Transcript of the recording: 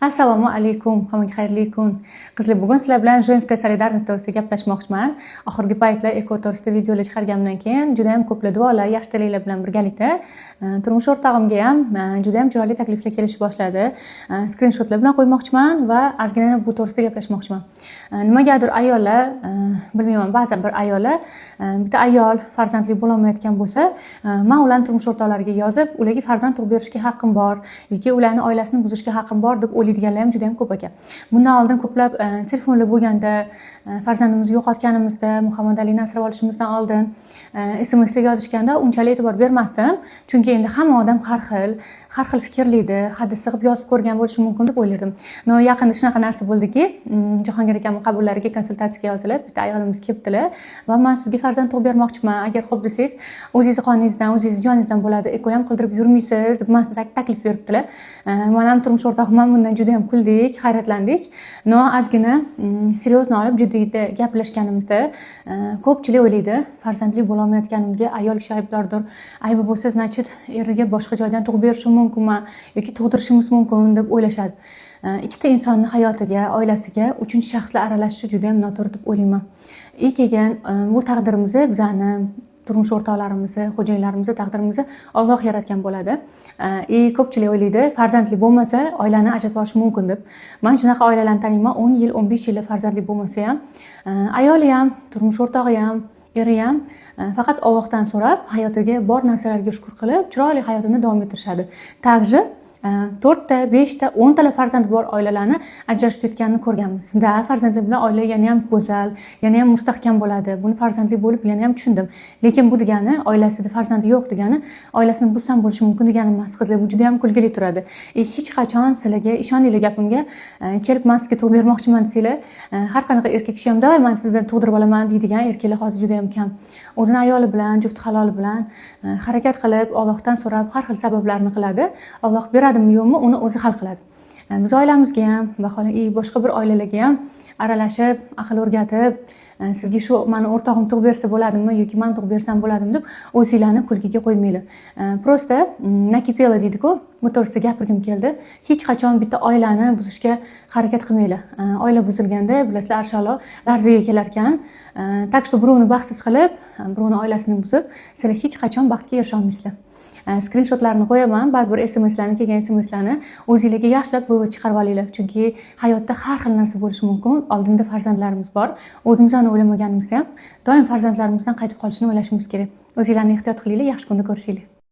Assalomu alaykum, hammaga xayrli kun. Qizlar, bugun sizlar bilan женская солидарность to'g'risida gaplashmoqchiman. Oxirgi paytlar ЭКО to'g'risida videolar chiqarganimdan keyin juda ham ko'plar duolar, yaxshi tilaklar bilan birgalikda turmush o'rtog'imga ham juda ham chiroyli takliflar kelishni boshladi. Skrinshotlar bilan qo'ymoqchiman va ozgina bu to'g'risida gaplashmoqchiman. Nimagadir ayollar, bilmayman, ba'zi bir ayollar bitta ayol farzandli bo'lolmayotgan bo'lsa, man ularni turmush o'rtoqlariga yozib, ularga farzand tug'ib berishga haqqim bor yoki ularni oilasini buzishga haqqim bor deb o'ylaydiganlar ham juda ham ko'p ekan. Bundan oldin ko'plab telefonlar bo'lganda, farzandimizni yo'qotganimizda, Muhammad Alini asrab olishimizdan oldin SMSga yozishganda unchalik e'tibor bermasdim. Chunki endi hamma odam har xil, har xil fikrlaydi, hadis sig'ib yozib ko'rgan bo'lishi mumkin deb o'ylardim. Но yaqinda shunaqa narsa bo'ldiki, Jahongir akamning qabullariga konsultatsiyaga yozilib, bitta ayolimiz kelibdilar va "Man sizga farzand tug'ib bermoqchiman, agar xo'p desangiz, o'zingizni qoningizdan, o'zingizni joningizdan bo'ladi, ЭКО ham qildirib yurmaysiz", deb man taklif beribdilar. Man ham, turmush o'rtog'im ham bundan juda ham kuldik, hayratlandik. Но ozgina серьезно olib, jiddiyda gaplashganimizda, ko'pchilik o'ylaydi, farzandli bo'lolmayotganimga ayol kishi aybdordir, aybi bo'lsa, значит, eriga boshqa joydan tug'ib berishim mumkinman yoki tug'dirishimiz mumkin deb o'ylashadi. Ikkita insonni hayotiga, oilasiga uchinchi shaxslar aralashishi juda ham noto'g'ri deb o'ylayman. И keyin bu taqdirimizni, bizani turmush o'rtoqlarimizni, xo'jayinlarimizni taqdirimizni Olloh yaratgan bo'ladi. И ko'pchilik o'ylaydi, farzandli bo'lmasa, oilani ajratib olish mumkin deb. Man shunaqa oilalarni taniyman, 10 yil, 15 yillab farzandli bo'lmasa ham, ayoli ham, turmush o'rtog'i ham, eri ham faqat Ollohdan so'rab, hayotiga bor narsalarga shukur qilib, chiroyli hayotini davom ettirishadi. Также to'rtta, beshta, 10talab farzandi bor oilalarni ajrashib ketganini ko'rganmiz. Да, farzandli bilan oila yana ham go'zal, yana ham mustahkam bo'ladi. Buni farzandli bo'lib yana ham tushundim. Lekin bu degani, oilasida farzandi yo'q degani, oilasini buzsam bo'lishi mumkin degani emas, qizlar. Bu juda ham kulgili turadi. И hech qachon sizlarga, ishoninglar gapimga, kelib "Man sizga tug'ib bermoqchiman" desanglar, har qanaqa erkak kishi ham "Давай, man sizdan tug'dirib olaman" deydigan erkaklar hozir juda ham kam. O'zini ayoli bilan, jufti haloli bilan harakat qilib, Ollohdan so'rab, har xil sabablarni qiladi. Olloh beradimi, yo'qmi, uni o'zi hal qiladi. Biz oilamizga ham, vaholanki, boshqa bir oilalarga ham aralashib, aql o'rgatib, "Sizga shu mani o'rtog'im tug'ib bersa bo'ladimi yoki man tug'ib bersam bo'ladimi?" deb o'zinglarni kulgiga qo'ymanglar. Просто накипело deydiku, bu to'g'risida gapirgim keldi. Hech qachon bitta oilani buzishga harakat qilmanglar. Oila buzilganda, bilasizlar, Arsh larzaga kelar ekan. Так что birovni baxtsiz qilib, birovni oilasini buzib, sizlar hech qachon baxtga erisha olmaysizlar. Skrinshotlarni qo'yaman, ba'zi bir SMSlarni, kelgan SMSlarni o'zinglarga yaxshilab вывод chiqarib olinglar, chunki hayotda har xil narsa bo'lishi mumkin. Oldinda farzandlarimiz bor. O'zimizni o'ylamaganimizda ham doim farzandlarimizdan qaytib qolishini o'ylashimiz kerak. O'zinglarni ehtiyot qilinglar, yaxshi kunda ko'rishaylik.